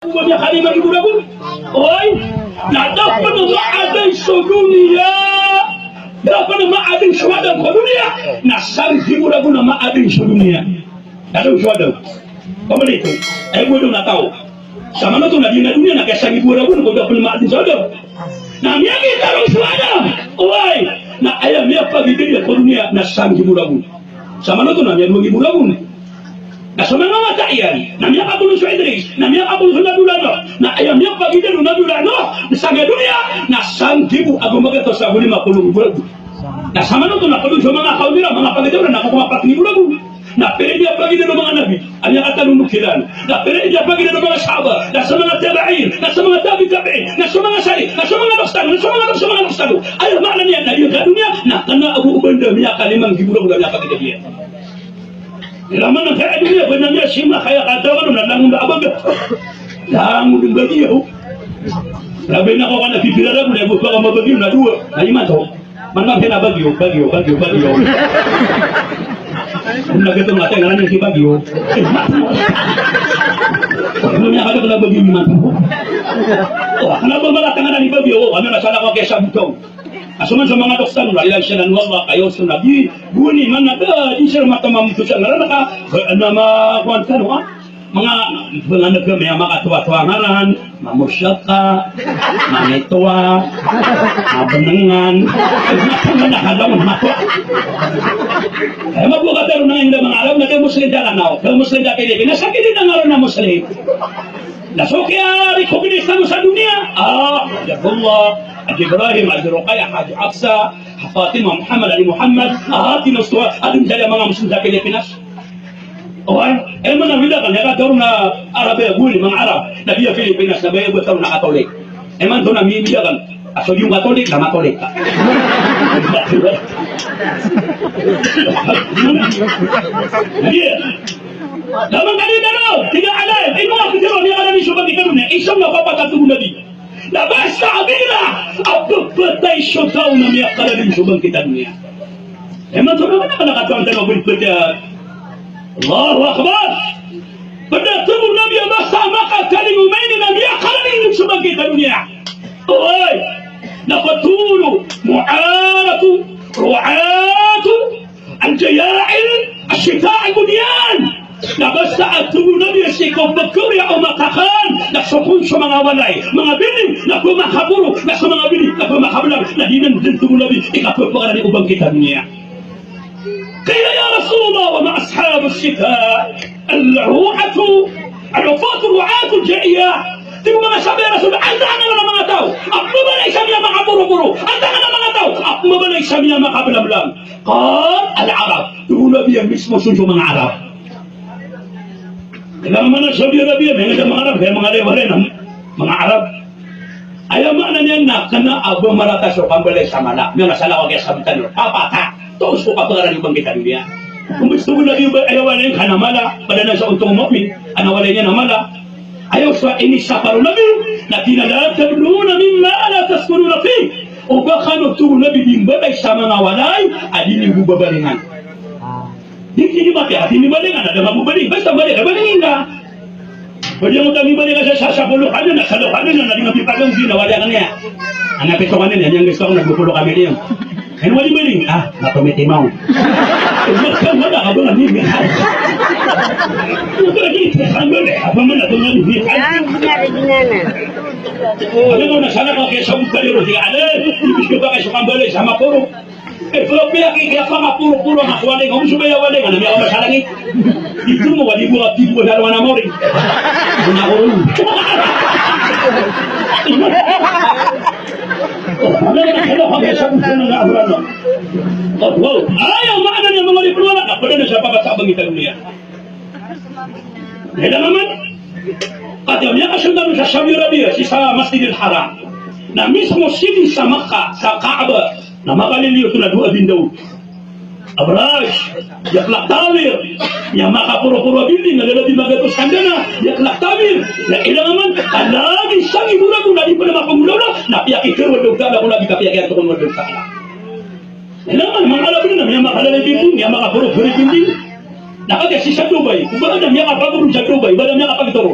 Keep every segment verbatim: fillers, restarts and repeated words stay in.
Ba miyakaliman nggibo ragon? Oway. Na da pn maadn so doniya, da pn maadn so adam ko doniya na sanggibo ragon a maadn so doniya. Na da so adam. Pamilito. Aya bo dn a taw. Samanoto na di na doniya na kaya sanggibo ragon ko da pn maadn so adam. Na miyakita ron so adam. Oway. Na aya miyapagidad iyan ko doniya na sanggibo ragon. Samanoto na miyadowa nggibo ragon. Na so manga wata iyan, na miyakabolong so Idris, na miyakabolong so Nabiyullah Nuh, na aya miyapagidad o Nabiyullah Nuh sanggibo doniya, na sanggibo ago magatos ago lima polo nggibo ragon. Na samanoto na pd on so manga kawmi iran, manga pagidad iran, na kokomapat nggibo ragon. Na pira i miyapagidad o manga nabi a miyakatalo o kiran. Na pira i miyapagidad o manga sahaba, na so manga tabi'in, na so manga tabi tabi'in, na so manga sali, na so manga doktor, na so manga doktor, so manga doktor. Aya maana niyan na di ka doniya na kna a bo o ba nda miyakaliman nggibo ragon a miyapagidad iyan. Ila man ka a doniya ba na miyasima kaya ka taw na langon a baga. Langon a baga iyo. Labi na ko kana pipira ragon na bo ba ka mabaga iyo na dowa. Na imanto. Man ka na baga iyo, baga iyo, baga iyo, baga iyo. Na gito nga tayo ngaran iyo si baga iyo. Ano niya ka na baga iyo imanto. O, ano ba mala tangaran ni baga iyo? Ano na sala ko kaya sa butaw? A so man so manga doktor, la ilaha illa Allah, kayo so nabi, goni man na da, di sir matamam to sa ngaran ka, ba na ma, kuwan ka, no, a? Manga, manga nagam iya makatowa-towa ngaran, mamusyaka, mamitowa, mabnangan, manga nagam, matowa. Ay, mabuka taro na inda manga Arab, na da Muslim da kanaw, da Muslim da Pilipinas, sa kini da ngaran na Muslim. Na so kiya-recognize tano sa doniya, a, Haji Abdullah, Haji Ibrahim, Haji Ruqayyah, Haji Hafsa, Fatima, Muhammad, Ali Muhammad, a, tino so, adn saya manga Muslim sa Pilipinas. Oway, e, mana wida kan, iya ka taro na Arab, e, goni, manga Arab, na di a Pilipinas, na baya bo taro na Katolik. E, man to na mi-, wida kan, a so di Katolik, na Matolik. Iya. Na manga kadi tano, tig a alay, ino a pitharo a miyakalimo so bangkit a doniya, isa na papatay so nabi. Na basta a mila a pphatayi so taw na miyakalimo so bangkit a doniya. Imanto na kna a katoon tano a pphatayi. Allahu Akbar. Pd a tig o nabi a basta a makakalimo maini na miyakalimo so bangkit a doniya. Oway. Na pd oto, mu'atu, ru'atu, Al-jaya'i' ash-shita' al-bunyan. Na basta a tig o Nabi a sii ko pkawri o makakan, na so kon so manga walay, manga bilding, na ko makaporo, na so manga bilding, na ko makablang, na di nan dn, tig o Nabi, ikapapakaran o bangkit a doniya. Qila ya Rasulullah, wa ma ashabu ash-shita' al-ru'atu, al-'uffatu ar-ru'atu al-jaya'i'. Tig o manga sahabah, ya Rasul, antaa ngaran a manga taw a pmbabalay sa miyamakaporoporo? Antaa ngaran a manga taw a pmbabalay sa miyamakablanglang? Qal al-Arab. Tig o Nabi a mismo son so manga Arab. Kna a maana Saudi Arabia, miyangada manga Arab, kaya manga lewaren a manga Arab. Aya maana niyan na kna a ba marata so kambalay sa mala. Miyangasala ko a kiyasabtan iyo. Papata. Toos ko kapakaran iyo bangkit a doniya. Kumbit tig o Nabi ba aya walay niyan kna mala, pd anan sa ontong o mu'min, kna walay niyan a mala. Aya so inisapar o Nabi, na tig iyan a, la tabnuna mimma la taskununa fih. O ba kano, tig o Nabi, di mbalay sa manga walay a di niyo bo babalingan. Di, di, di mati, a di niyo balingan, a da nga bo baling, basta mbaling, a baling nga. Ba di nga bo baling, a sa, sa, sa polo ka dn, sa lo ka dn, na di nga pipagang, di na walay ka niyan. Ana pito ka niyan, niyan gusto ko na go polo ka niyan. Ano wali baling? Ah, na pamitimaw. Wala ka ba nga niyan? Wala ka ba nga niyan? Yan, yan, yan, yan. Ano na sana ka kaya sa mukha niyo, di ka alam, ibig ko ba kayo sa kambalay, sa mapuro? Eh, pero pila ki, kaya pa nga puro-puro nga walay, kung gusto ba yung walay, ano, may ako masalangi. Ito mo, wali mo, at di mo, wala naman ako rin. Ano ako rin? Ano na, ano, kaya sa gusto ng ako, ano? Oh, wow. Ay, ang maana niya, mga lipungan, kapag na siya, pagkasabang ito niya. Kailangan man, pati miyakasold tano sa Saudi Arabia, sii sa Masjidil Haram. Na mismo sii sa Makkah, sa Kaaba, na makaliliyo oto na dowa a Bin Daud. Abraj, iyaklak tawir, miyamakaporoporo a bilding, na lalabi magatos kandana, iyaklak tawir, na kailangan man, a lagi sanggibo ragon, na di pn a mapangolawla, na piyakikir o Allahu Ta'ala, ko lagi ka piyakikir o Allahu Ta'ala. Kailangan man, manga Arab na, miyamakalalay bilding, miyamakaporoporo a bilding. Na kagiya sii sa Dubai, o ba adn a miyakapagoro sa Dubai, o ba adn a miyakapagtoro.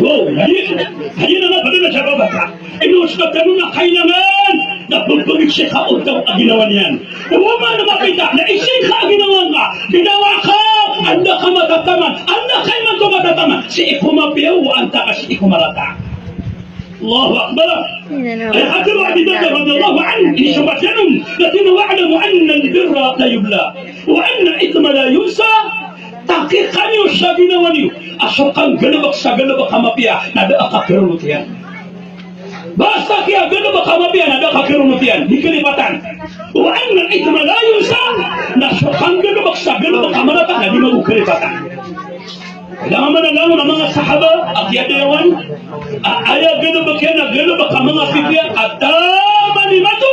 Wow, lagi, lagi na na pala na siya babata. Ino sa tano na kailangan na pagpagit siya ka utang a ginawa niyan. Oman na mapita na ising ka a ginawa nga, ginawa ka, anda ka matataman, anda ka imanto matataman, sii ko mapiya o antaa ka sii ko marata. Allahu Akbar. Ay hadith Abi Darda radiyallahu anhu, inisompat iyan on, na tig iyan, "Wa'lamu anna al-birra la yubla, wa anna al-ithma la yunsa." Takikaniyo sa ginawa niyo a so kanggalebek sa galebek a mapiya na da a kakeronot iyan. Basta kiyagalebek a mapiya na da a kakeronot iyan, di kalipatan. Wa anna al-ithma la yunsa, na so kanggalebek sa galebek a marata na di mago kalipatan. Langon a manga sahaba a kiyadayawan a aya galebek iyan na galebek a manga pipiya a taman imanto,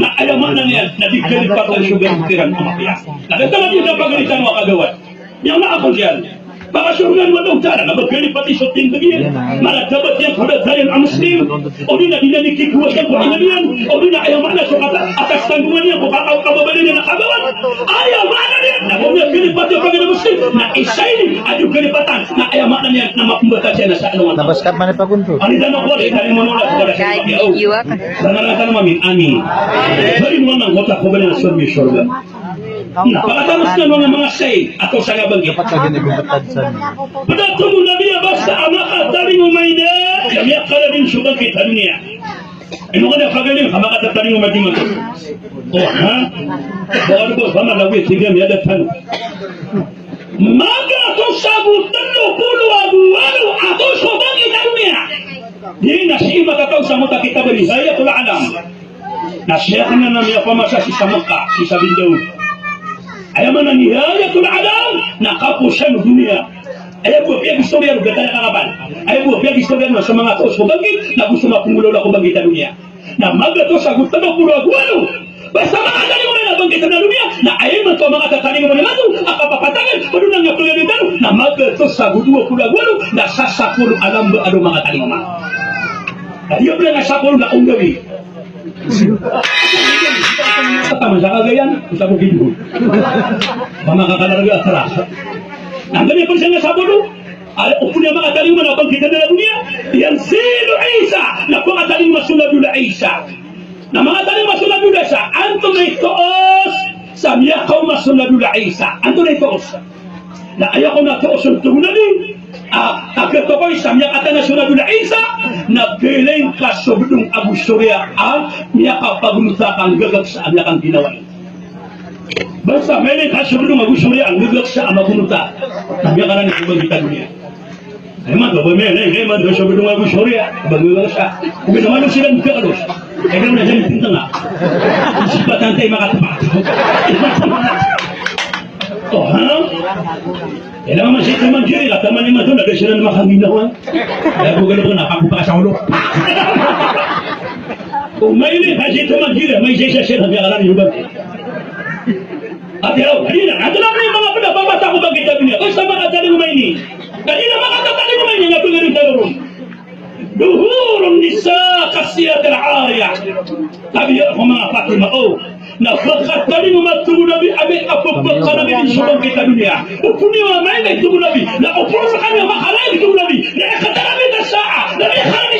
na aya maana niyan na di kalipatan so galebek iran a mapiya. Na da taman iyan na pagalitan o kagawad. Miyanga ako diyan. Pakasorgaan o Allahu Ta'ala na ba kalipati so tindeg iyan. Mala dapat iyan ko da tariyan a Muslim. O di na di na di kikuwa iyan ko iman iyan. O di na aya maana so kata atas tanggungan iyan ko kaka-, kababaloy niyan a kagawad. Aya maana niyan na ba niyan kalipati o pagina Muslim. Na isa ini a di kalipatan. Na aya maana niyan na makumbata siya na sa ano. Na ba skat mani pagunto. Ani tano ko, ani tano mo na ko da siya. Guys, iwa ka. Bangara tano mami, amin. Bari mo nang kota ko ba na sorga, sorga. Na, pakataros na manga, manga say, ato sa nga bangkit. Dapat lagi na gumatad sa. Pd a tig o Nabi a basta a makatalingoma ini, na miyakala dn so bangkit a doniya. Ino ka na pagaling, ka makatatalingoma di mato. O, ha? Baka ba, ba malawi, sige, miyada tano. Magatos ago tlo polo ago walo ato so bangkit a doniya. Di na sii matataw sa mota kitab a Nihayatul Alam. Na sii aken na miyapamasa sii sa Mekka, sii sa Bindaud. Aya maana Nihayatul Alam, na kaposan o doniya. Aya bo a piyagistoriya ron, gataya kakapan. Aya bo a piyagistoriya ron na so manga taw so bangkit, na go so mapnggolawla ko bangkit a doniya. Na magatos ago tlo polo ago walo. Basta makatalingoma na bangkit a doniya, na aya mato a makatalingoma na mato, a kapapatangan, pd on a nga pagalitan, na magatos ago dowa polo ago walo, na sasapolo a lamba a do makatalingoma. Na di a bala nga sapolo na onggawi. Taman sa kagayan, sa bukid mo. Ba makakalarga a tara. Na gani pn sa nga sapolo, a opama a makatalingoma na bangkit a doniya, yanzilu Isa, na pakatalingoma so Nabi Isa. Na makatalingoma so Nabi Isa, antonaa i toos sa miyakaoma so Nabi Isa? Antonaa i toos? Na aya kon a toos on, tig o Nabi, a, a katokawi sa miyakatana so Nabi Isa, na mailing ka so bdong ago soriya a miyakapagonota ka nggagaga sa a miyakangginawa. Basta mailing ka so bdong ago soriya a nggagaga sa a magonota, na miyakarani ko bangkit a doniya. Ay, imanto ba mailing, ay, imanto so bdong ago soriya, ba nggagaga sa. Ogaid na malo siran kakalos. Ay, imanto na dyan tintanga. Sipatan tayo makatapat. O, ha? Kailangan man sii taman diri, ka taman imanto na da siran makanginawa. Kaya ko gano'n ko na, pagbuka sa ulo. O, mailing ka sii taman diri, may isa-isa siran, miyakarani ko bangkit. Ati aw, adi na, ati na, may manga pd a babata ko bangkit a doniya. Basta makatalingoma ini. Adi na, makatatalingoma ini, nga pagari tano ron. Duhurun nisa kasiyatil ariyah. Tabiya ko manga Fatima, o. Na pakatalingoma, tig o Nabi, a miyakapapakarabi dn so bangkit a doniya. Opama a mailing, tig o Nabi, na opama a makatalingoma, tig o Nabi, na iqtarabati sa'a, na iqtarabati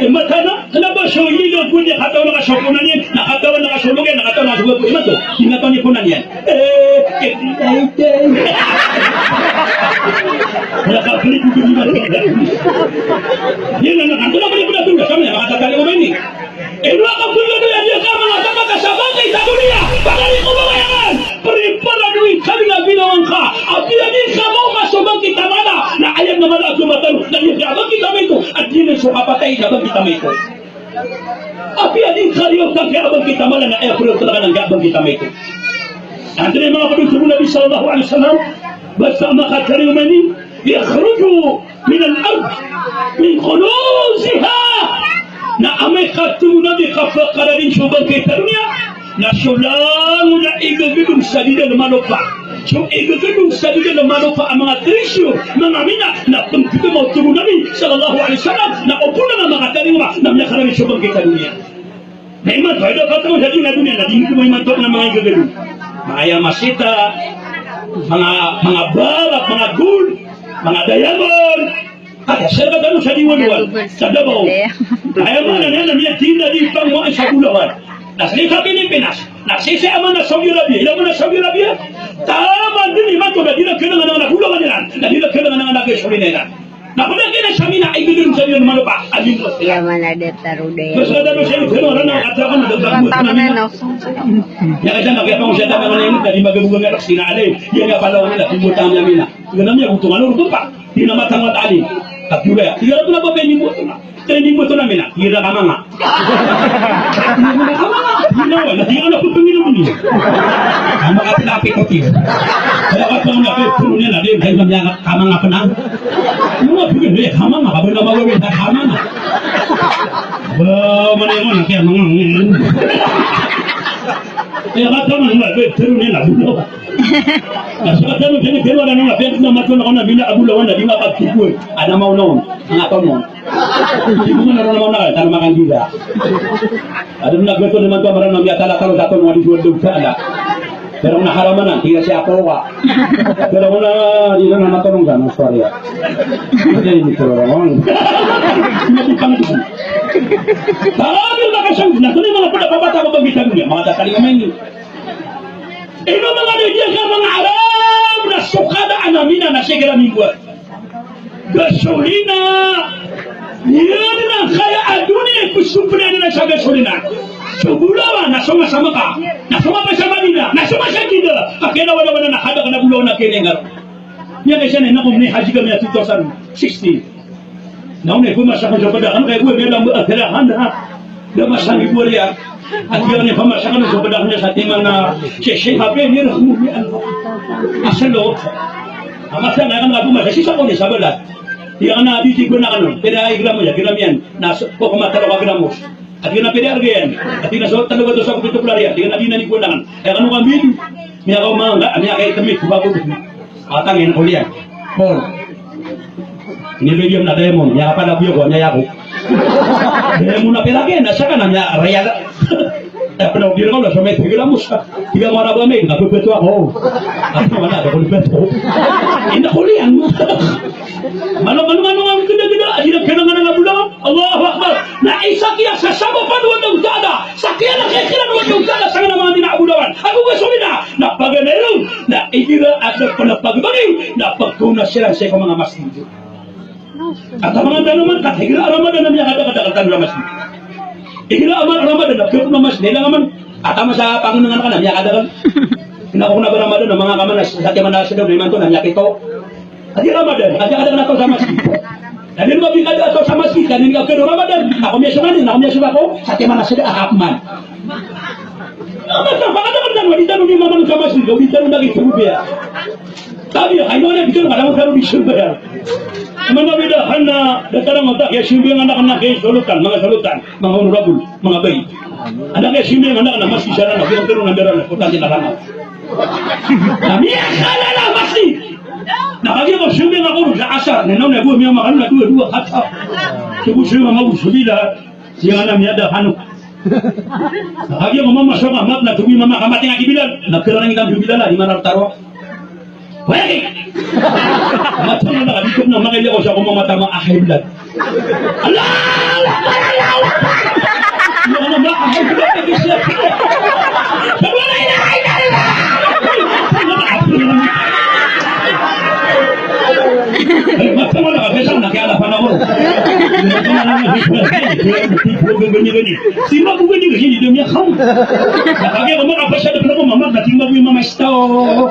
Imanto na katawan a kasoponan iyan, na katawan a kasoponan iyan, na katawan a kasoponan iyan, na katawan a kasoponan iyan, imanto. Imanto na katawan iyan. Eh, eh, eh, eh. Wala ka balik ko dito. Yan ang nakatulog, balik ko na doon. Sabi niya, makakatali ko ba ini? Ino a kagulo na yan, yan ka mga kapatid sa bangkit sa dunya. Pagari ko ba yan? Preparado yung kami na ginawa ka. At yan yung sa mga sobang kita mana. Tumatano, na aya kiyabangkit a maito, a di niyan so kapatay na bangkit a maito. Apiya di kariyo ka kiyabangkit a mala na aya koriyo talaga na kiyabangkit a maito. Antonaa i manga pd o tig o Nabi sallallahu alaihi wasallam, basta a makatariyo man ini, yakhruju min al-ard, min kunuziha. Na amay ka tig o Nabi ka pakaradn so bangkit a doniya, na so langon a igagdong sa didal a malopa. So igagdong sa didal a malopa a manga trisyo, manga mina, na pngkdama o tig o Nabi sallallahu alaihi wasallam, na o bo na makatariyo na miyakaradn so bangkit a doniya. Na imanto, aya da katawan sa doniya, doniya, na di ngka imanto na manga igagdong. Manga aya masita, manga, manga balak, manga gold, manga diamond. Aya, sii rktano sa di walwal, sa Davao. Aya maana niyan na miyatinda di pangwaan sa bolawan. Na sii sa Pilipinas, na sii sa aman a Saudi Arabia, ila man a Saudi Arabia. Taman dn imanto na di iran kailangan a bolawan iran, na di iran kailangan a gasolina iran. Na pd a kina sa mina, igdong sa didal a malopa a mimboat iran. Iya, mana da taro da. Basta da sa iyo, kailangan na katakan na dagdag mo sa mina. Iya, kaya na kaya pangosiyatan na mana iyan, na di magabugan nga raksina alay. Iya, nga palawan nila, mimboat a mina. Tig iyan a miyagoto nga, lorog pa. Di na matangwat a alim. Tapi ora, tig iyan a pn a babay, mimboat na. Trending mo ito na mina, tig iyan a kamanga. Tig iyan a kamanga, tig iyan a wala, tig iyan a pepengilog ini. Kamanga pn a pikotin. Kaya ka pang na pe, puro niyan na, di, kaya kami a kamanga pn a. Mo, puro niyan, kamanga, kabay na magawi, na kamanga. Ba, mana iyan, na kaya manga. Kaya ka pang na pe, puro niyan na, bulo. Na so katano tano tano anan a piyag na mato na kaon a mina a bolawan na di nga pagtigoy. Anan maonaon, nga tonon. Di ko man aron maona ka, tano makanggiza. Adn a goto di man to a maran a miyatalakalo sa tonon a di ko dog sa ala. Pero na haramanan, tig iyan a si apo ka. Pero na di na matonong ka, na sorry. Hindi, hindi ko rongon. Hindi ko panggiza. Tara, di na kasang, na kunin mga pagkakabata ko pag-isang niya, mga tatalingan niya. Ino manga dn a giya ka manga Arab na so kadaan a mina na sii kiran mimboat. Gasolina. Iyan na kaya a doniya i psompn iyan na sa gasolina. So bolawan na so nga sa Mecca, na so nga pa sa Madina, na so nga sa Jeddah. Ka kena wala wala na kada kena bolawan na kena ngaro. Miyakaisa na ina ko mini haji kami a two thousand sixteen. Na o na ipamasa ko so pd akn, kaya bo a miyalambo a tira handa. Da masa ni bo riya. Ati iyan ipamasa ko so pd akn sa timan a sesey hape ni ramo ni ano. Asal o. Amasa na kan nga pamasa sisa ko ni sabalat. Iyan na di ti gona kano. Pira i gramo iya, gramo iyan. Na so, ko kamatalo ka gramo. Ati iyan na pira arga iyan. Ati iyan na so talo ka to sa ko pito pula riya. Ati iyan na di na ni gona kan. Kaya kano ka mbidu. Miyakaoma nga, miyakaitemi ko ba ko. Atang iyan ko liyan. Paul. Ini ba iyan na diamond, miyakapada ko iyo ko, miyaya ko. Diamond na pira ka, na saka na miya riyal. Eh, pnaw di rka wala so may tigil a mosa. Tig a Arab a may, na pepetowa ko. Ati wala, da ko pepetowa. Ina ko liyan. Mano, mano, mano, mano, gida, gida, adi na kena ngana na bolawan. Allahu Akbar. Na isa kiya sa sabap a Allahu Ta'ala. Sa kiya na kaya kiran o Allahu Ta'ala sa ngana manga mina a bolawan. Ago gasolina. Na paganay ron, na igira a da pn a pagbagi, na pagkaona siran sii ko manga masjid. Ka taman tano man, ka igira a Ramadan na miyakadakldakl tano sa masjid. Igira a Ramadan na piyok na masjid, na ilang aman, ka taman sa pangnangan ka na miyakadakl. Ina ko na ba Ramadan na manga kaman na sa timan a sadaw na imanto na miyakito. Adi Ramadan, adi kada na taw sa masjid. Adi mabikada taw sa masjid, adi nga kado Ramadan. Ako miyasoka ni, ako miyasoka ko, sa timan a sadaw, akap man. Mata, baka da kan, di tano di mamang sa masjid, di tano lagi sa rupiya. Tabi, ay, wala, di tano, kadang tano di sumbayang. Manga bida, hana, da tano mata, kaya sumbayang anak, anak, kaya solotan, manga solotan, manga honorable, manga bay. Anak, kaya sumbayang anak, anak, masjid sa anak, kaya tano, nandara, anak, kota, di na anak. Na miyakala na masjid. Na kagiya ko sumbayang ako sa asar, na naw na bo miyamakan na dowa, dowa kata. So bo sumbayang ako, subila, siya nga na miyada, ano. Na kagiya ko mamasok a mat na tuwi mama, kamating a di Bilal, na kira na ngidam so Bilal, a di man a taro. Wala ki! Matang na, di ko na makailay ko sa ko mamatama a high blood. Allahu Akbar, Allahu Akbar. Iya, ano ba? Ay, ay, ay, ay, ay. Wala, la ilaha illallah. Ay, mata mo na, kapesang na kaya lapan ako. Gani, gani. Sima ko gani, gani, dami ako. Nakagi ako makapasya na pala ko, mama, nating bago yung mama estaw.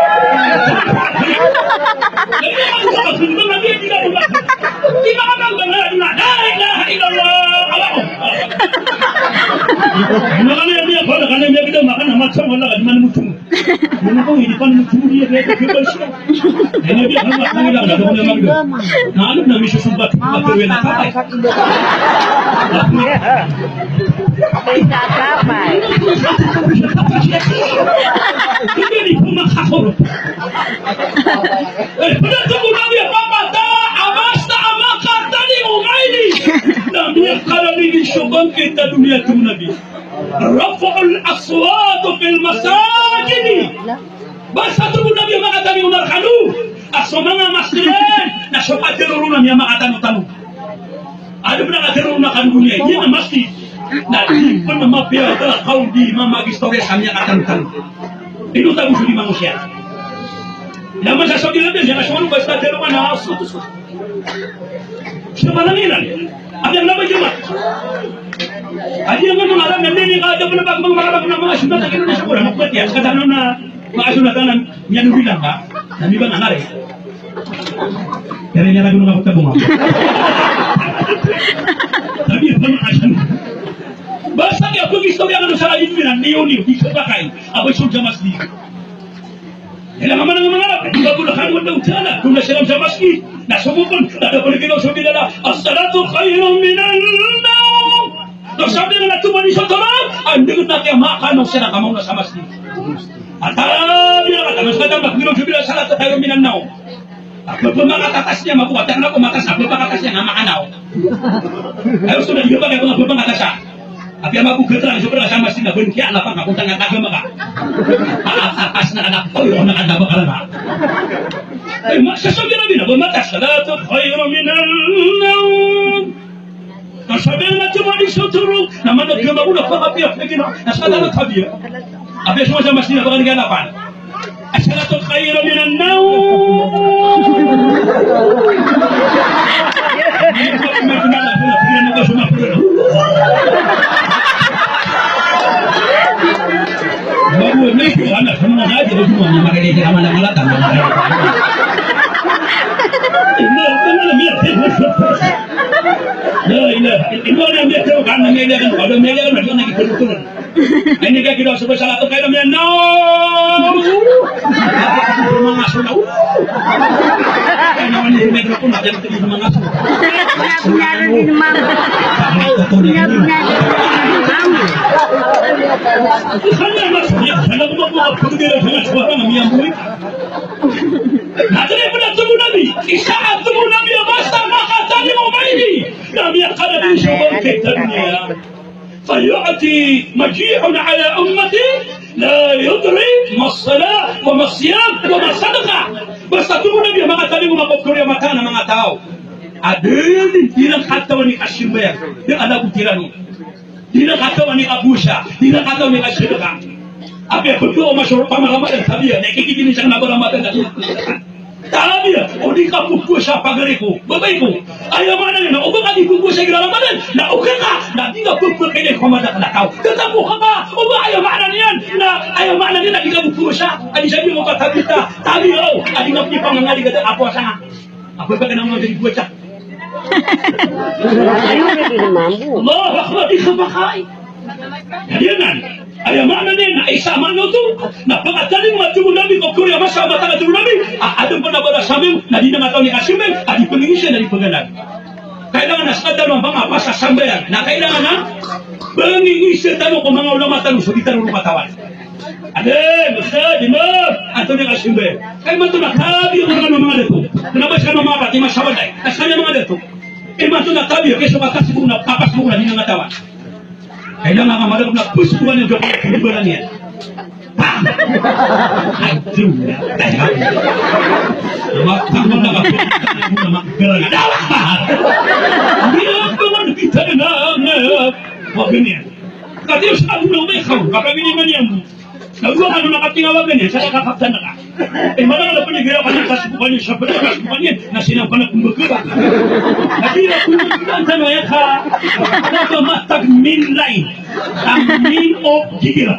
Eh, pd a tig o Nabi a, "Mata amasta a makatani o Nabi." Na miyakaralig so bangkit a doniya, tig o Nabi. Raf'ul aswat fil masajid. Basta, tig o Nabi, a makatani o naraka on a so manga masjid na so kadaro ron na miyamakatano-tano. Adn a pn a kadaro ron a kadoniya, iyan a masjid. Na di pn mapiya a kaon di mamagistoriya sa miyamakatano-tano. Ino tago so di mangosiyat. Na masa so di na biya, na so ano, basta kadaro ron na so, so. Sa Malangiran. Adi ang labay jamaah. Adi ang ano, alam na nini ka, ada pn a pag-, mga, mga, mga, mga sunat a ginawa sa Quran, makuwat iyan. Sa tanong na, mga sunat na, niyan bilang ka, na di ba nangyari? Pero niyan lagi mga kutabong ako. Sabi, mga sunat. Basta niyan, pag-istorya ka doon sa Alin Miran, niyo, niyo, di ka bakay. Abay, sunod sa masjid. Ilang a manang mangarap, di ba, kula kano daw diyala, kula siran sa masjid, na so bo pn, na da pn kino so bilala, "As-salatu khayrun minan nawm." Na sabi nga na tomani so toro, andang na kiyamakano siran ka maona sa masjid. At, ah, bilala, mas katambak, kino so bilala, "As-salatu khayrun minan nawm." Ba, ba makatatas iyan, mako, wata na ko matas, ba makatatas iyan a maana o. Ayo, so na di ba ka ba makatatas a. Apiya mako gatra so pala sa masjid na bun kiya na pangkakontang a tagama ka. Makatatas na anak ko, yo, na kada ba ka na. Ay, ma-, sa sabi na bina, ba matas, salatu khairu minan nawm. Na sabi na tuma di sotoro, na mana gama ko na pakapiya pagina, na sa tama tabiya. Apiya so sa masjid na ba ka na pan. As-salatu khairun minan nawm. La ilaha illallah. Ay, ini ka ginawa sa salatu khairun minan nawm. Mangaso na. Ay, naman yung medyo ko na, yung tingin mangaso. Sinabi niya rin, ma'am. Sinabi niya rin, ma'am. Kanya mas, sana ko magmamagpagdira sa mga suwara na miyambuhay. Na tira pala ito mo nabi. Isa ito mo nabi, basta makatalima o maini. Na miyakala din siya, bakit sabi niya? Faya'ti maji'un ala ummati la yudri ma salah wa ma siyam wa ma sadaqah. Basta ito mo nabi, makatalima o makaokor iyan a mata na manga taw a di, di iran katawan i kasimbayang, di anak o tiran o. Di iran katawan i kabowasa, di iran katawan i kasadaka. Apiya pagdo o masoro pamalamat ang tabiya, na ikikikini sa na pamalamat ang tabiya. Tabiya, o di ka pagkowasa pagari ko, babay ko. Aya maana niyan na o ba ka di pagkowasa igira Ramadan, na o ka ka, na di ka pagkowasa igira Ramadan na taw. Katapo ka ka, o ba aya maana niyan, na aya maana niyan na di ka pagkowasa. Adi sabi mo ka tabiya, tabiya, o, adi ka pagkowasa igira Ramadan, adi ka pagkowasa. Apo ba ka na mga di pagkowasa? Allahu Akbar, di ka ba kay. Jadi anan, aya maana niyan na isa a maana oto, na pakatalima o tig o Nabi ko kori a masa a mata na tig o Nabi, a, adn pn a bala sambayang, na di na mataw ni kasambayang, a di pangingisa, na di panggalbk. Kailangan na skadar a manga pasasambayang, na kailangan na pangingisa tano ko manga ulama tano so di tano roo katawan. Adn, ustad, imam, antonaa i kasambayang? Kay imanto na tabiya ko rkano manga dato. Kna ba skano manga pati, masawaday. Na skaniyan manga dato. Imanto na tabiya, kay so kakas ko na, kapas ko na, di na katawan. Kailangan ka madakl na pos ko na, di ko na, di ko na niyan. Ay, di na. Ay, ay. Wag ka muna ka, wag ka muna ka. Dawa ka. Hindi na ako magkita na, na. Wag niyan. Kati sa ako na umay ka, kapag hindi man yan. Na dowa kano na katingawagan iyan, sa kakaptan na ka. Eh, madakl a pn igira ka na kasbokan iyan, sa pn kasbokan iyan, na sinan pn a kumbaga. Na di na kumbaga, na ka, na ka matag min line. Ang min o gigil.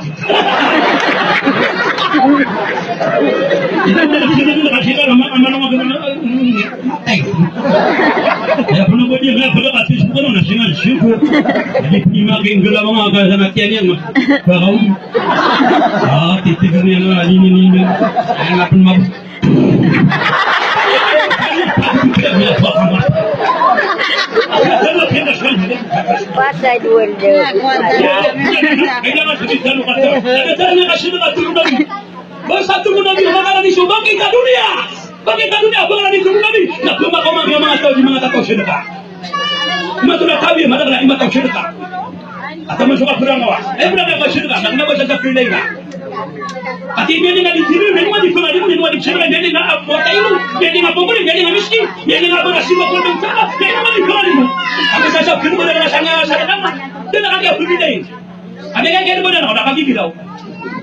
Ito na kasi na kasi na, ama, ama, ama, ama, ama. Ay. Kaya pn ako di na pala kasi ko na sina siko. Di pn maging galaw nga ka sa natiyan yan. Baka, ah, titigan niya na, ini, ini, ini. Ay, nga pn mag-, Pasay duwan daw. Kailangan sa kita, ano ka? Kailangan sa kita, ano ka? Basta tig o Nabi, makarani so bangkit a doniya. Bangkit a doniya, makarani so Nabi. Na pmakaoma a manga taw, di manga taw sadaka. Imanto na tabiya, madakl a imanto sadaka. Ataman so kaprang awa. Ay, pn a sadaka, na kna ba sa sadaka. Ati miyaning a di tiro, miyaning a di pangalimo, miyaning a di sadaka, miyaning a, ah, wata ino, miyaning a pambori, miyaning a miskin, miyaning a baras, miyaning a pambori, miyaning a di pangalimo. Ako sa sadaka, madakl a sadaka. Dn a kaya pmbori. Adi ka kaya ba na, na ka gigiraw.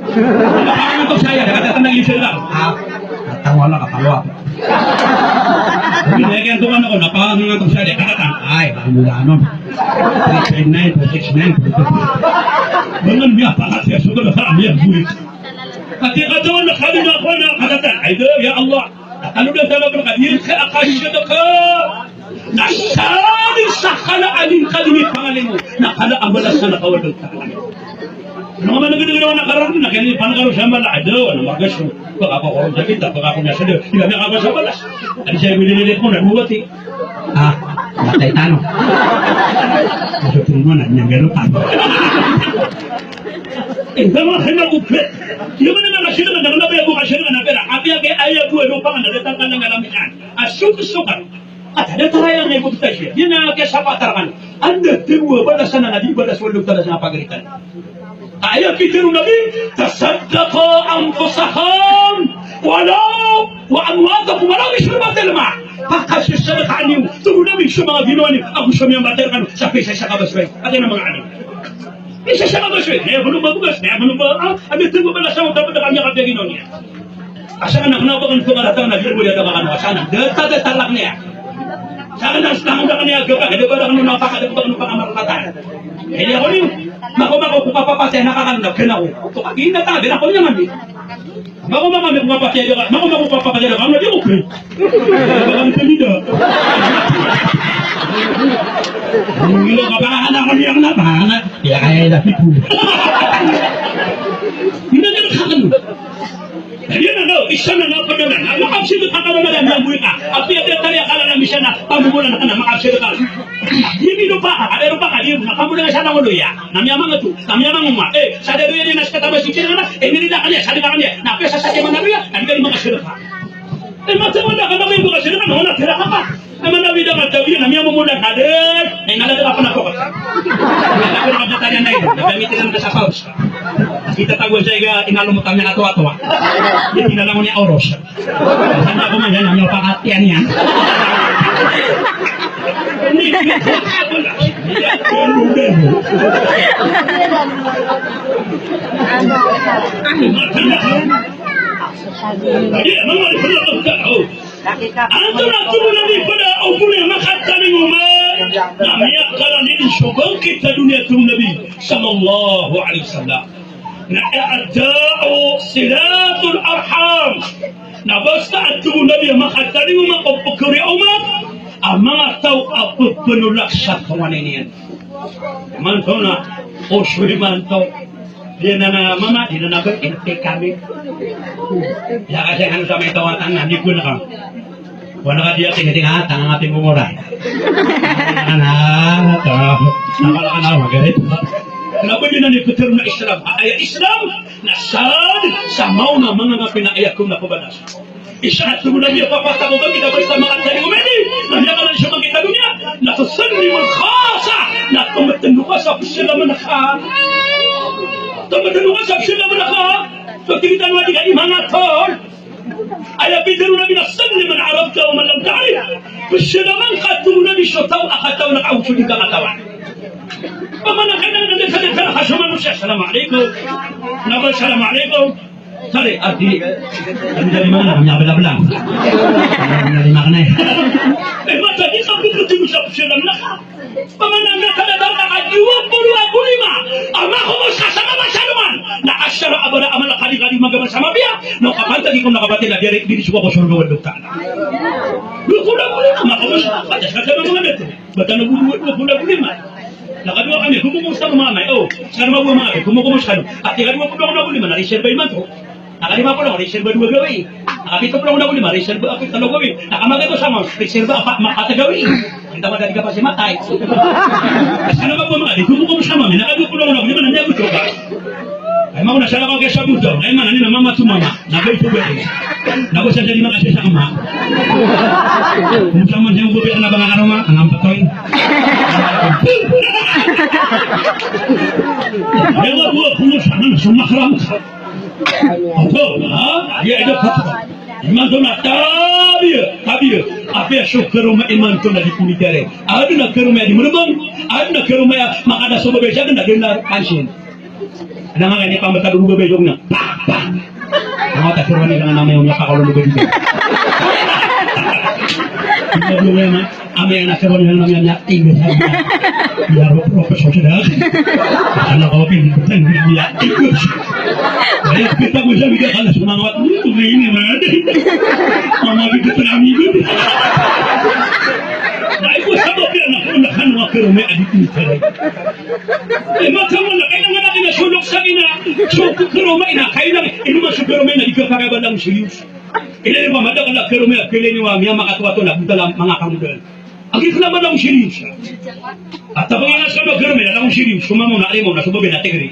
Napangantok saya, na katatandang yung sila. Ah, katawa na, katawa. Hindi na kaya tuwan ako, napangantok saya, katatan. Ay, baka mula ano. Three five nine, four six nine, four two. Dengan dia pakat ya, sudah lah, dia buik. Kati katawan na kami na ako na katatan. Ay, do, ya Allah. Ano na talaga ka, di ka akasya na ka. Na sabi sa kala a di ka di pangalimo, na kala a balas na nakawad ka. Ano nga man ang ginagawa na karoon, na kaya panakaroon sa mala, ado, ano, magas mo. Baka pa ko sa kita, baka ko na sa do. Di kami akabasa balas. Ano siya, binililit mo, na buwati. Ah, matay tano. Gusto mo na, niyang gano'n pa. Anda ma kena ko pet. Iya mana na kasila na dang na baya ko kasila na pera. Apiya ke aya ko ano pa na data ka na ngalam iyan. Asuk suka. Ata data raya na iko kita siya. Iya na kaya sa patar kan. Anda tiwa balasan na di balas walo tala sa pagritan. Aya pitharo o Nabi, "Tasaddaqu anfusakum walaw, wa amwatakum walaw bishurbatil ma." Pakasasadaqaan iyo, tig o Nabi, so manga ginawa niyo ago so miyambatar kano sa pisa sa kabasbay. Ati na manga ani. Pisa sa kabasbay. Aya bolo ba bogas, aya bolo ba, ah, anda tiwa balasan o dapat a kami a kapiya ginawa niya. Asal na kena ba kan ko marata na di ko ya da ba kan asal na. Data, data lang niya. Sa kena sa tangan niya, gapa, kada ba kan na pa, kada ba kan na pa, kada ba kan na pa. Ini ako ni, mako, mako ko papapatay na ka kan na, kena ko. To ka, ina ta, di na ko niya man di. Mako, mako ko papapatay na ka, mako, mako ko papapatay na ka, di ko. Ba kan ko di da. Ngilo ka ba kan ako niya na ba, na, ya, kaya da pitu. Ina na ka kan. Iyan na, isa na na padalan. Makaabsent ka ka na mala a miyamoy ka. Apiya tiyatariya ka na misan na pamomolan ka na makaabsent ka. Di minopa ka, kada ropa ka, di na kamolan ka sa na oloya. Na miyamangato, na miyamangoma. Eh, sa da roya di na sa katabas i kina na, eh, nirila ka niya, sa di ka niya. Na apiya sa sa kaya man na roya, na di ka di makaabsent ka. Eh, matawa na ka na may makaabsent ka, na wala tira ka pa. Na manawid a matawi na miyamomolan ka di. Eh, nalagak ka pa na pokat. Nalagak ka pa na pokat. Nagamitin ka na sa paus. Itatago sa iga, inalomot a miyakatoatoa. Di tinalangon iya oros. Sanda ko man yan, ang miyapakatiyan yan. Antonaa, tig o Nabi, pd a opama a makatalingoma na miyakalangit so bangkit a doniya, tig o Nabi sallallahu alaihi wasallam, na i'ta'u silatil arham. Na basta, tig o Nabi, a makatalingoma ko pkhaoriya a omat a manga taw a pphanolak sa tonganay niyan. Imanto na, o so imanto. Di na na mama, di na na ba, inti kami. Ya, kasi ano sa may tawatan na, di ko na ka. Wala ka diya, tingin-tingin, ah, tanga nga pimumura. Ano, to. Nakala ka na, magarit. Kna ba di na ni ptharoon a Islam? A, aya Islam na sad sa maona a manga ngapin a aya ko na pabalas. Isa a tig o Nabi a papatag o bangkit a basta makatalingoma ini, na miyakalan so bangkit a doniya, na tusallimu al-khassa, na tmtndo ka sa pzalaman ka. Tmtndo ka sa pzalaman ka. So, tig tano a di ka di mangatol. Aya pitharo o Nabi na, "Sallim man arafta wa man lam ta'rif." Pzalaman ka, tig o Nabi, so taw a katawan ka ago so di ka katawan. Opama na kailangan na di ka di ka na ka so manosiya, "Assalamu alaikum." Na ba, "Assalamu alaikum." Sorry, adi. Adi dari mana? Kami abla-abla. Dari mana? Eh, mata di ka pwede mo sa pzalaman ka. Opama na nga kada data ka dowa polo ago lima. Ama ko mo sa sama masalongan. Na asara abara amal kali-kali magama sama biya. No kapantag ikom na kapatid na biya di suka ko sorga wa dokta. Dowa polo ago lima. Ama ko mo sa. Pati sa sama mga dito. Bata na gulo, gulo, gulo, gulo, ma. Na kadowa kami, kumukumusta ko mama, o. Sa mama, mama, kumukumusta ko. Ati kadowa ko, ko, ko, ko, lima, na reserve imanto. Na kalima ko, reserve dowa gawii. Na kapito ko, ko, ko, lima, reserve ako tlo gawii. Na kamagay ko sa mama, reserve apa, ma, apat gawii. Kita madali ka pa si matay. Sa mama, mama, kumukumusta mama, na kadowa ko, ko, ko, lima, na niya ko coba. Ay, mako na salakaw kaya sa buto. Ay, mana, ni na mama to mama. Na ba ito ba? Na ko sa jadi makasisa ka ma. Kung sa man siya ubod ka na ba nga karoma, ang ampatoy. Ay, wa, wa, kung sa man, sumakram ka. Ako, ha? Ya, ito ka. Imanto na tabiya, tabiya. Apiya so karoma imanto na di ko ni kare. Ado na karoma ya di mo na bang. Ado na karoma ya makada so babay sa akin na di na pansin. Adn a manga ini pambatad o babay dn na. Pa! Pa! Manga takiran iran a miyapakalo o babay dn. Ino dn iyan a, amay na kiran iran a miya, miya, English a miya. Miya ro, professor sa da. Ana ko pin, pin, miya, English. Ay, kita ko sa miya kala sa manga wat. Ini, ini, man. Manga bigyan ko na amigo. Na iko sabap iyan a kung nakan wa kiran a di ko ni kare. Eh, mataman na kailangan natin na sulok sa ina. So, karoma ina, kailangan, ino man so karoma ina, di ka kakabalang serious. Ina rin ba, madakl a karoma ina, pili niyo, ah, miyamakatwa to na, buta lang, manga kamudal. Agi ko na ba lang serious? At abang ina sa mga karoma ina, lang serious. Sumamo na, alam mo na, sumabay na, tigri.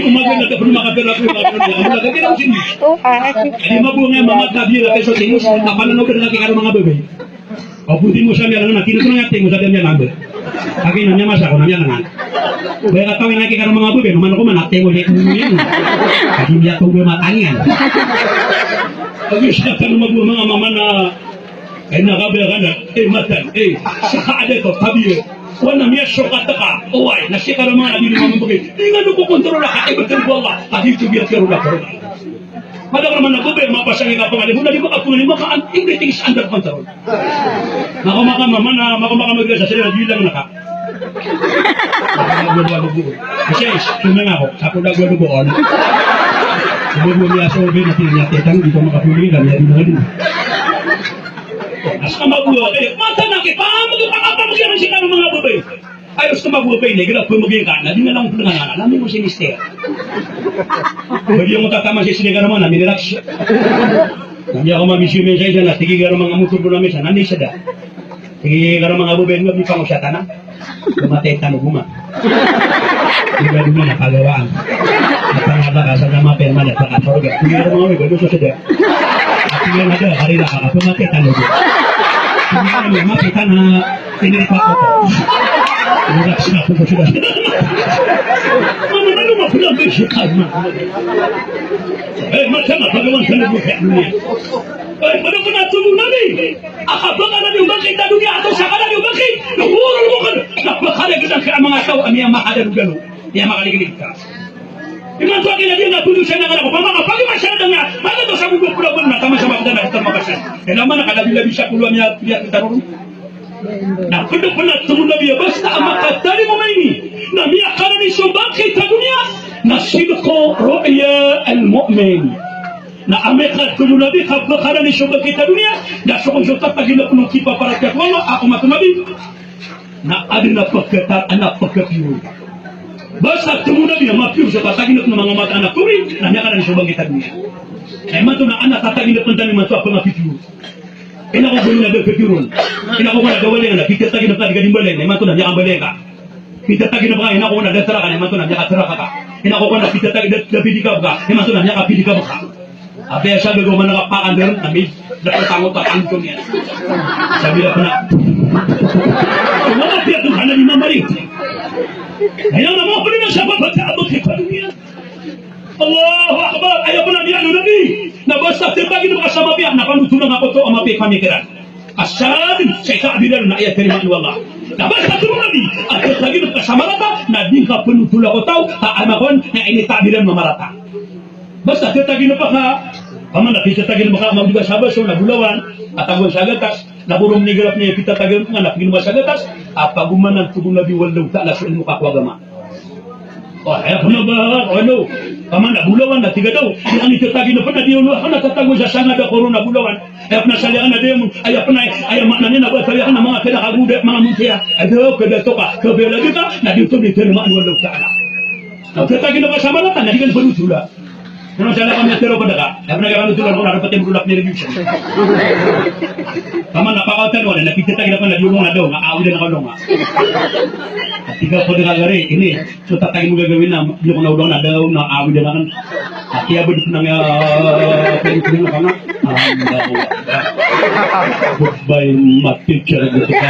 Ino maganda ka pn makapira ko, ino maganda ka pn makapira ko. Di mabonga mamatabiya ka so timos, apan ano ka dn a kikaro manga babay. O pn timos a miyalangan, na tino tano nga timos a da miyalangan. Agi na miyamasa ko na miyalangan. Baya ka taw ina kikaro manga babay, no man ko man a timos a ino. Agi miyatong ba matangan. Agi sa tano mabonga manga mama na Ay, na kabaya ka na, eh, matan, eh, sa kaada ko, tabiya. Wana miyasokat ka, oway, na sii ka na manga nabi ni mama bagay. Di nga no ko kontrol ka, eh, betul ko Allah. Ati ito biya tiyaro na ko. Madakl man ako, be, mapasang ka pangalimo, na di makapangalimo ka, an-, everything is under control. Mako maka mama na, mako maka magkasa sila, di lang na ka. Kasi, sumanga ako, sa ko na gulo ko, ano. Gulo ko niya, so, be, na tiyatitang, di ko makapuli, na niya, di na, di na. Askam a bo a babay, mataan a kipamagpakapamagyan sii kano manga babay. Ay, askam a bo a babay, na igira pamagyan ka, na di nga lang pnganganan, na di mo si mister. Pwede mo tataman si sila kano manga, na minirax. Na di ako mabisi minsan isa, na tig igira manga motor ko na minsan, na di sada. Tig igira manga babay, nga di pangosatan na. Matay tano bo man. Di ba di man a pagawaan. At ang abak a sa na mapay man a pakatorga. Di ba di man a pagawaan. Di ba di man a pagawaan. Di ba di man a pagawaan. Di ba di man a pagawaan. Ano na, ano na, ano na, ano na, Eh, masa na pagawaan sa loob ng dunya. Eh, pd pn a tig o Nabi, a kabakara niyo bangkit a dunya, ataw sa kala niyo bangkit, na wala mo kan, na bakara kita sa manga taw a miyamahadal o galo, miyamakaliglig ka. Imanto a kila di na tuloy sa nangala ko, pamaka, pag-iman sa danga, pag-iman sa mundo, pula-pula na, taman sa mabda na, kita mabasa. Kailangan na kalabi-labi sa puluhan niya, niya, kita ron. Na pd pn a tig o Nabi a basta a makatalingoma ini na miyakarani so bangkit a doniya na sidqu ru'ya al-mu'min. Na amay ka tig o Nabi ka bakarani so bangkit a doniya na so kon so tatagina pn o kipaparatiyaya ko Allah a omat o Nabi na adn a pkata-, adn a pkapiyor. Basta tig o Nabi a mapiyor so tatagina pn o manga mata a tori na miyakarani so bangkit a doniya. Imanto na adn a tatagina pn tano imanto a pngapipiyor. Ina ko ko na da kapiyoron. Ina ko ko na da walingan, na pitatagina pn a di ka di mbalingan, imanto na miyakabalingan ka. Pitatagina pn a ina ko ko na da tarakan, imanto na miyakataraka ka. Ina ko ko na pitatagina da, da pidikab ka, imanto na miyakapidikab ka. Apiya sa gagaw man a kapakandaran, na mi, da pn tango ta kanto niyan. Sabi da pn a. Wala piya to ka na di mamari. Ina na mo pn na sa pagkabot ka niyan. Allahu Akbar. Aya pn a miyaaloy o Nabi na basta tetagina pn ka sa mapiya na panotolan ka ko taw a mapiya i pamikiran. Asad, sa ikabiran na aya tarimaan o Allah. Na basta tig o Nabi a tetagina pn ka sa marata na di ka panotolan ko taw a amakowan na initabiran a marata. Basta tetagina pn ka, paman na tetagina pn ka, mambo ka sa baso na bolawan a tagoan sa gatas. Na borom ni garap ni pitatagina pn ka na pgin ba sa gatas a pagomanan, tig o Nabi, wallahu ta'ala, so ilmo ka ko agama. O, aya pn a ba, ano, paman a bolawan na tig a daw, di ka ni tetagina pn a di ono a pn a tatago sa sangad a korona bolawan. Aya pn a saliyan a di mo, aya pn a, aya maana niyan a ba saliyan a manga pira ka goda, manga muntiya. Aya daw, kada to ka, kabaya lagi ka, na di oto di tarimaan o Allahu Ta'ala. Na tetagina pn ka sa marata na di ka ni panotolan. Kna sa laka miyatharo pd ka, na pn a kano tharo ko na dapat iyan mdolak ni review siya. Paman na pakaotan wala, na pitatagina pn a di olongan a daw, na awid a nakalongan. Tig a pd ka gari, ini, so tatagina mo gagawin na, di ko na olongan a daw, na awid a nakan. Ati abd pn a nga, pwede pn a nga, ang daw. Goodbye, my teacher, gitu ka.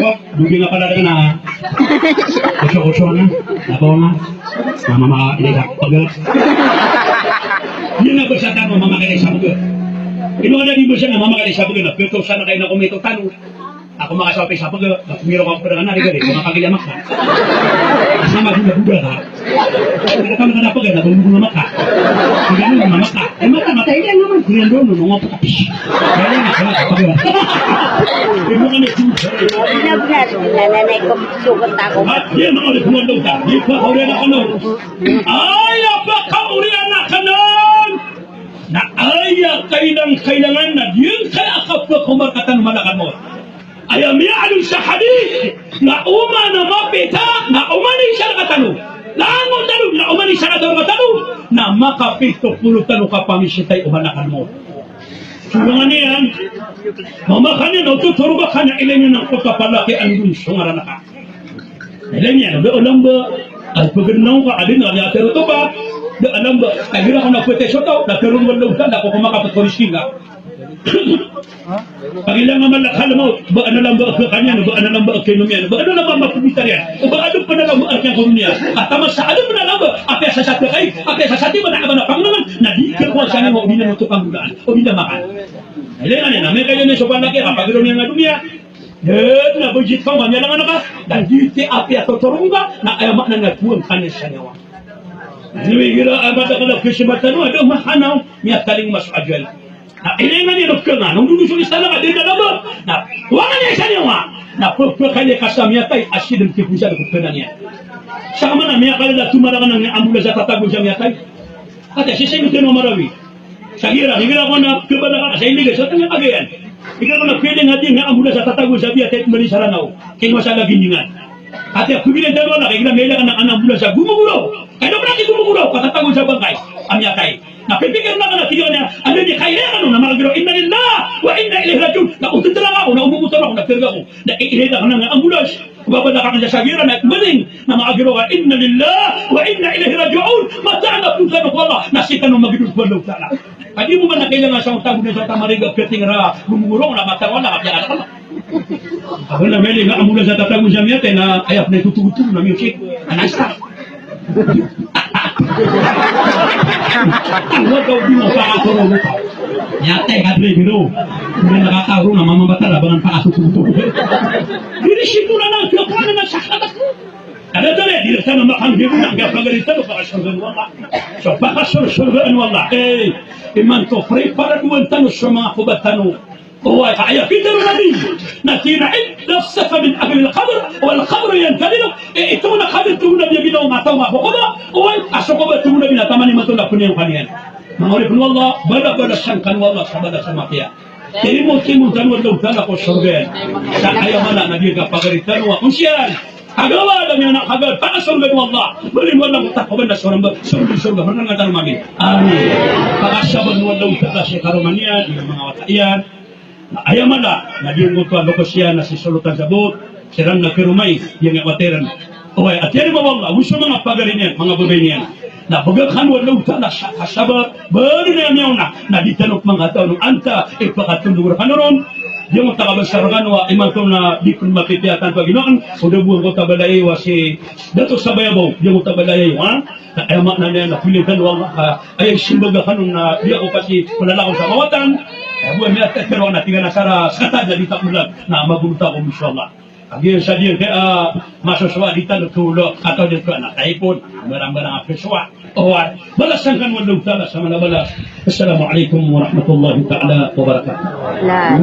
ko, dogi nga pala na. Koso-koso na, ako nga. Mama, mama, ini sa pagod. Ini nga basa tano, mama, ini sa pagod. Ino nga di basa na, mama, ini sa pagod. Na, pito sana kayo na kumito tano. Ako makasawa pa isa pag, ah, miro ka pagdaan na, di ka di, makakagilya maka. Sama din na buda ka. Kami ka na pag, ah, nabunggo na maka. Hindi mo na maka. Eh, maka, maka, hindi naman. Hindi naman, mga pagkapis. Kaya na, kaya na, pag, ah. Hindi mo kami susunod. Hindi na, hindi na, hindi na, hindi ko susunod ako. Ah, di, mga ulit, mga ulit, ah. Di pa, kauriyan ako, no. Ay, apa, kauriyan ako, no. Na aya kailang-kailangan na giyangkaya a kapkakomar katan o malakal mawt. Aya miyaaloy sa hadith na oman a mapita, na oman i isa rkatano. Langon tano, na oman i isa rkatano, na makapito polo tano kapamisitay o malakal mawt. Sulangan iyan, mamakan iyan, oto toroba kan iyan, ilan iyan angkoto a palaki a ndon so ngaran ka. Ilan iyan, da a lamba, a paganaw ka, adn a niya tero to ba, da a lamba, kagira ko na pwede so taw, da tero wala utan, da ko kumakapit ko riskin ka. Pag ilang a malakal mawt, ba ana lamba a kaniyan, ba ana lamba a kinom iyan, ba ana lamba a mapumitar iyan, ba ana pn a lamba a kiyan ko niyan. At taman sa ana pn a lamba, apiya sa sati kay, apiya sa sati ba na aba na panglangan, na di ka kuwan sa niyan, o di na oto panggulaan, o di na makan. Ilan iyan, na miyakailan iyan so palaki, a paganaw niyan a doniya. Iyan na ba jit ka, ba miyalangan ka, na di ti apiya totorong ka, na aya maana na kuwan ka niyan sa niyawa. Igira a madakl a kasimbatan o, a da mahanaw, miyatalingoma so ajal. Na ilingan iyan o kanga, na ondodon so isa na ka di da laba. Na wangan iyan sa niyawa. Na pphakali ka sa miyatay, a sidn ki pzad ko kna niyan. Sa ka man a miyakala da tomarangan a ambulans a tatago sa miyatay. Ati, sisay mo tino marawi. Sa gira, igira ko na kbada ka, sa iliga, sa tanga kagayan. Igira ko na pwede nga di nga ambulans a tatago sa miyatay, mali sa Ranaw. Kaya masala gindingan. Ati, ako bilang dalawa na, kaya gira mailangan ng ambulans a gumuguraw. Kaya na pala gumuguraw, katatago sa bangkay. A miyatay. Na pipikir na ka na, tigil niya, ano di kailangan, na makagiraw, "Inna lillahi wa inna ilaihi raji'un." Na ututulak ako, na umuutan ako, na pirga ako. Na iihay na ka na nga ambulans. Babada ka kanya sa gira na maling na makagiraw ka, "Inna lillahi wa inna ilaihi raji'un." Mataan a pn tano ko Allah, na sii tano magidod ko Allah Ta'ala. Ka di mo man na kailangan sa utang, sa utang mariga, kating ra, gumugurong na, matang wala, kapiya ka na ka. Ako na mailing nga ambulans a tatago sa miyatay na, aya pn a itotogotog na music. Anay sa. Ang wag daw di mo pakaturo mo pa. Miyatay ka, dre, biro. Hindi nakakaro na mamamata na, bangan pakaturo mo. Diri situ na lang, kaya ko na nasa katas mo. Kada dali, di na sana makanggibo na, kaya pagalitan mo, pakasorgaan mo, Allah. So, pakasorgaan mo, Allah. Eh, imanto, preparadoan tano so manga kobat tano. Oway, aya pitharo o Nabi, na tig iyan a, "Inna as-saqfa min ahlil qabr, wal qabru yantadhir." Eh, ito na kabir, ito na biyabinaw nga taw nga koba. Oway, a so koba, ito na binatamani mato na puniyan kaniyan. Manga oripn o Allah, bala-balasan kano o Allah sa balas a mapiya. Timo-timo tano o Allah Ta'ala ko sorga iyan. Sa aya mala na di kapagari tano a onsiyan. Kagawa da miyan a kagal, pakasorga o Allah. Bali mo lang ko takoban na sorga, sorga, sorga. Manga tano, amin. Amin. Pakasaban o Allah Ta'ala si karoma niyan, manga wata iyan. Na aya mala, na giyangkoto a lokas iyan a si Solotan Sabot, siran na karoma iyan, giyangkai a wata iran. Oway, ati iyan i mawala, ago so manga pagari niyan, manga babay niyan. Na bgan kano o Allah Ta'ala sa kasabar, bali na iyan miyaona, na di tano pman kataw no anta, ipakatondog rkano ron. Giyangkoto a kabasa rkano a imanto na di pn mapipiya tano a ginawa, o da bo angkoto a balay a si Dato Sabayabaw, giyangkoto a balay, ha? Na aya maana niyan na pilitan o Allah, ha? Aya isimbaga kano na di ako kasi malalakaw sa mawatan. Aya bo a miyatatero na tig iyan a sara, sakatad na di takolan, na magolota ko, insha Allah. Kagiya sa diyan kaya, ah, masosowa di tano tolo, kataw di tano, na taipon, barang-barang a pesowa. Oway, balasan kano o Allah Ta'ala sa mala a balas. Assalamu alaikum warahmatullahi ta'ala wabarakatuh. Na.